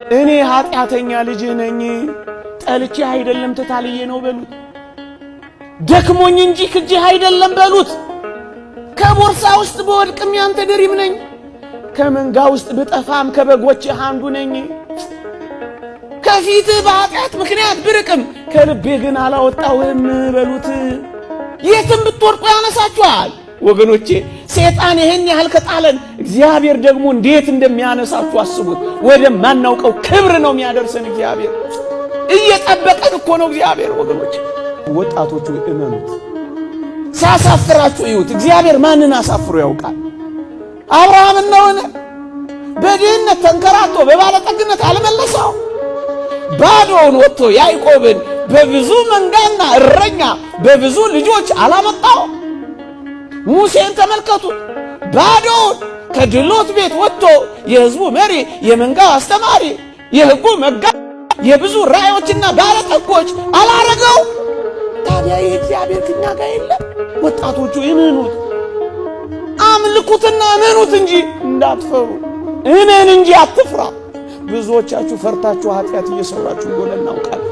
እኔ ኃጢአተኛ ልጅህ ነኝ፣ ጠልቼህ አይደለም ተታልዬ ነው በሉት። ደክሞኝ እንጂ ክጄህ አይደለም በሉት። ከቦርሳ ውስጥ ብወድቅም ያንተ ድሪም ነኝ፣ ከመንጋ ውስጥ ብጠፋም ከበጎችህ አንዱ ነኝ። ከፊትህ በኃጢአት ምክንያት ብርቅም ከልቤ ግን አላወጣውም በሉት። የትም ብትወድቁ ያነሳችኋል። ወገኖቼ፣ ሰይጣን ይህን ያህል ከጣለን እግዚአብሔር ደግሞ እንዴት እንደሚያነሳችሁ አስቡት። ወደማናውቀው ክብር ነው የሚያደርሰን እግዚአብሔር። እየጠበቀን እኮ ነው እግዚአብሔር። ወገኖቼ፣ ወጣቶቹ እመኑት፣ ሲያሳፍራችሁ እዩት። እግዚአብሔር ማንን አሳፍሮ ያውቃል? አብርሃምን ነውን? በድህነት ተንከራቶ በባለጠግነት አልመለሰው? ባዶውን ወጥቶ ያዕቆብን በብዙ መንጋና እረኛ በብዙ ልጆች አላመጣው? ሙሴን ተመልከቱት። ባዶውን ከድሎት ቤት ወጥቶ የሕዝቡ መሪ፣ የመንጋው አስተማሪ፣ የሕጉ መጋ፣ የብዙ ራእዮችና ባለጠጎች አላረገው? ታዲያ ይህ እግዚአብሔር ከኛ ጋር የለም? ወጣቶቹ እመኑት፣ አምልኩትና እመኑት እንጂ እንዳትፈሩ። እመን እንጂ አትፍራ። ብዙዎቻችሁ ፈርታችሁ ኃጢአት እየሰራችሁ እንደሆነ እናውቃለን።